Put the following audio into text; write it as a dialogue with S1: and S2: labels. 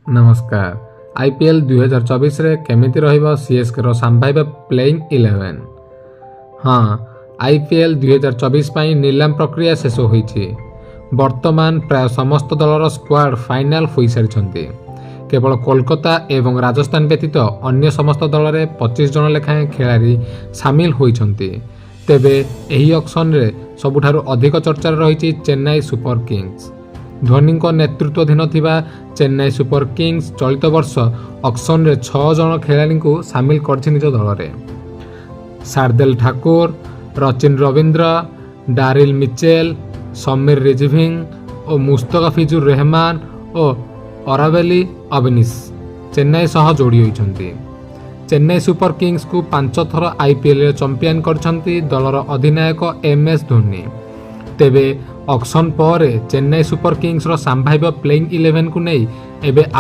S1: ନମସ୍କାର। ଆଇପିଏଲ୍ 2024ରେ କେମିତି ରହିବ ସିଏସ୍କେର ସମ୍ଭାବ୍ୟ ପ୍ଲେଇଂ 11? ହଁ, ଆଇପିଏଲ୍ 2024 ପାଇଁ ନିଲାମ ପ୍ରକ୍ରିୟା ଶେଷ ହୋଇଛି। ବର୍ତ୍ତମାନ ପ୍ରାୟ ସମସ୍ତ ଦଳର ସ୍କ୍ୱାଡ୍ ଫାଇନାଲ ହୋଇସାରିଛନ୍ତି। କେବଳ କୋଲକାତା ଏବଂ ରାଜସ୍ଥାନ ବ୍ୟତୀତ ଅନ୍ୟ ସମସ୍ତ ଦଳରେ 25 ଜଣ ଲେଖାଏଁ ଖେଳାଳି ସାମିଲ ହୋଇଛନ୍ତି। ତେବେ ଏହି ଅକ୍ସନରେ ସବୁଠାରୁ ଅଧିକ ଚର୍ଚ୍ଚାରେ ରହିଛି ଚେନ୍ନାଇ ସୁପର କିଙ୍ଗସ୍। ଧୋନିଙ୍କ ନେତୃତ୍ୱାଧୀନ ଥିବା ଚେନ୍ନାଇ ସୁପର କିଙ୍ଗସ୍ ଚଳିତ ବର୍ଷ ଅକ୍ସନରେ ଛଅ ଜଣ ଖେଳାଳିଙ୍କୁ ସାମିଲ କରିଛି ନିଜ ଦଳରେ। ଶାର୍ଦୁଲ ଠାକୁର, ରଚିନ ରବୀନ୍ଦ୍ର, ଡାରିଲ ମିଚେଲ, ସମୀର ରିଜଭି ଓ ମୁସ୍ତଫିଜୁର ରେହମାନ ଓ ଅରାବେଲି ଅବନୀଶ ଚେନ୍ନାଇ ସହ ଯୋଡ଼ି ହୋଇଛନ୍ତି। ଚେନ୍ନାଇ ସୁପର କିଙ୍ଗସକୁ ପାଞ୍ଚ ଥର ଆଇପିଏଲ୍ରେ ଚମ୍ପିଆନ କରିଛନ୍ତି ଦଳର ଅଧିନାୟକ ଏମ୍ ଏସ୍ ଧୋନି। ତେବେ ଅକ୍ସନ ପରେ ଚେନ୍ନାଇ ସୁପର କିଙ୍ଗସର ସମ୍ଭାବ୍ୟ ପ୍ଲେଇଂ 11କୁ ନେଇ ଏବେ